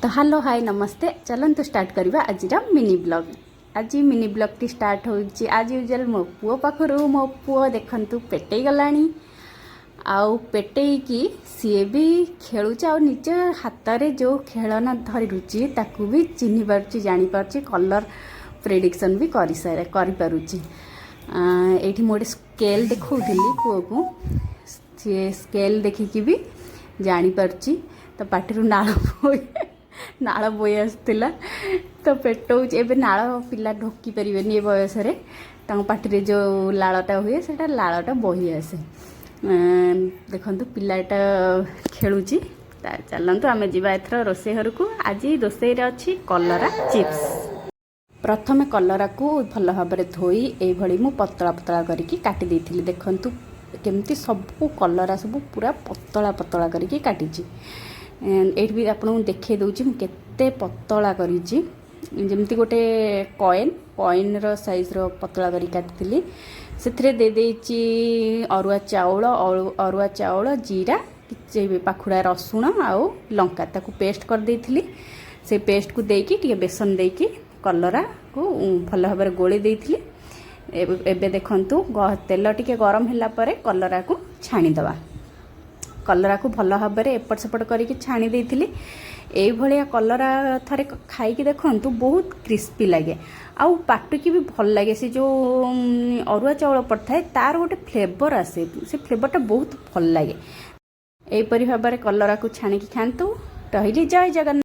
ତ hello, high, ନମସ୍ତେ। ଚାଲନ୍ତୁ start କରିବା ଆଜିର ମିନି ବ୍ଲଗ୍। ଆଜି ମିନି ବ୍ଲଗ୍ଟି ଷ୍ଟାର୍ଟ ହେଉଛି ଆଜ୍ ୟୁଜୁଆଲ୍ ମୋ ପୁଅ ପାଖରୁ। ମୋ ପୁଅ ଦେଖନ୍ତୁ ପେଟେଇ ଗଲାଣି ଆଉ ପେଟେଇକି ସିଏ ବି ଖେଳୁଛି ଆଉ ନିଜ ହାତରେ ଯେଉଁ ଖେଳନା ଧରିରୁଛି, ତାକୁ ବି ଚିହ୍ନି ପାରୁଛି, ଜାଣିପାରୁଛି, କଲର୍ ପ୍ରେଡ଼ିକ୍ସନ୍ ବି କରିପାରୁଛି। ଏଇଠି ମୁଁ ଗୋଟେ ସ୍କେଲ୍ ଦେଖାଉଥିଲି ପୁଅକୁ। ସିଏ ସ୍କେଲ୍ ଦେଖିକି ବି ଜାଣିପାରୁଛି। ତ ପାଟିରୁ ନାଳ ବୋହି ଆସୁଥିଲା। ତ ପେଟଉଛି ଏବେ। ନାଳ ପିଲା ଢୋକି ପାରିବେନି ଏ ବୟସରେ। ତାଙ୍କ ପାଟିରେ ଯେଉଁ ଲାଳଟା ହୁଏ, ସେଇଟା ଲାଳଟା ବୋହି ଆସେ। ଦେଖନ୍ତୁ, ପିଲାଟା ଖେଳୁଛି। ଚାଲନ୍ତୁ, ଆମେ ଯିବା ଏଥର ରୋଷେଇ ଘରକୁ। ଆଜି ରୋଷେଇରେ ଅଛି କଲରା ଚିପ୍ସ। ପ୍ରଥମେ କଲରାକୁ ଭଲ ଭାବରେ ଧୋଇ ଏଇଭଳି ମୁଁ ପତଳା ପତଳା କରିକି କାଟି ଦେଇଥିଲି। ଦେଖନ୍ତୁ, କେମିତି ସବୁ କଲରା ସବୁ ପୁରା ପତଳା ପତଳା କରିକି କାଟିଛି। ଏଇଠି ବି ଆପଣଙ୍କୁ ଦେଖେଇ ଦେଉଛି ମୁଁ କେତେ ପତଳା କରିଛି। ଯେମିତି ଗୋଟେ କଏନ୍ର ସାଇଜ୍ର ପତଳା କରି କାଟିଥିଲି। ସେଥିରେ ଦେଇଦେଇଛି ଅରୁଆ ଚାଉଳ, ଅରୁଆ ଚାଉଳ, ଜିରା, କିଛି ପାଖୁଡ଼ା ରସୁଣ ଆଉ ଲଙ୍କା। ତାକୁ ପେଷ୍ଟ କରିଦେଇଥିଲି। ସେ ପେଷ୍ଟକୁ ଦେଇକି ଟିକେ ବେସନ ଦେଇକି କଲରାକୁ ଭଲ ଭାବରେ ଗୋଳେଇ ଦେଇଥିଲି। ଏବେ ଦେଖନ୍ତୁ, ତେଲ ଟିକେ ଗରମ ହେଲା ପରେ କଲରାକୁ ଛାଣିଦେବା। କଲରାକୁ ଭଲ ଭାବରେ ଏପଟ ସେପଟ କରିକି ଛାଣି ଦେଇଥିଲି। ଏଇଭଳିଆ କଲରା ଥରେ ଖାଇକି ଦେଖନ୍ତୁ, ବହୁତ କ୍ରିସ୍ପି ଲାଗେ ଆଉ ପାଟିକି ବି ଭଲ ଲାଗେ। ସେ ଯେଉଁ ଅରୁଆ ଚାଉଳ ପଡ଼ିଥାଏ, ତାର ଗୋଟେ ଫ୍ଲେଭର ଆସେ। ସେ ଫ୍ଲେଭରଟା ବହୁତ ଭଲ ଲାଗେ। ଏହିପରି ଭାବରେ କଲରାକୁ ଛାଣିକି ଖାଆନ୍ତୁ। ରହିଲି, ଜୟ ଜଗନ୍ନାଥ।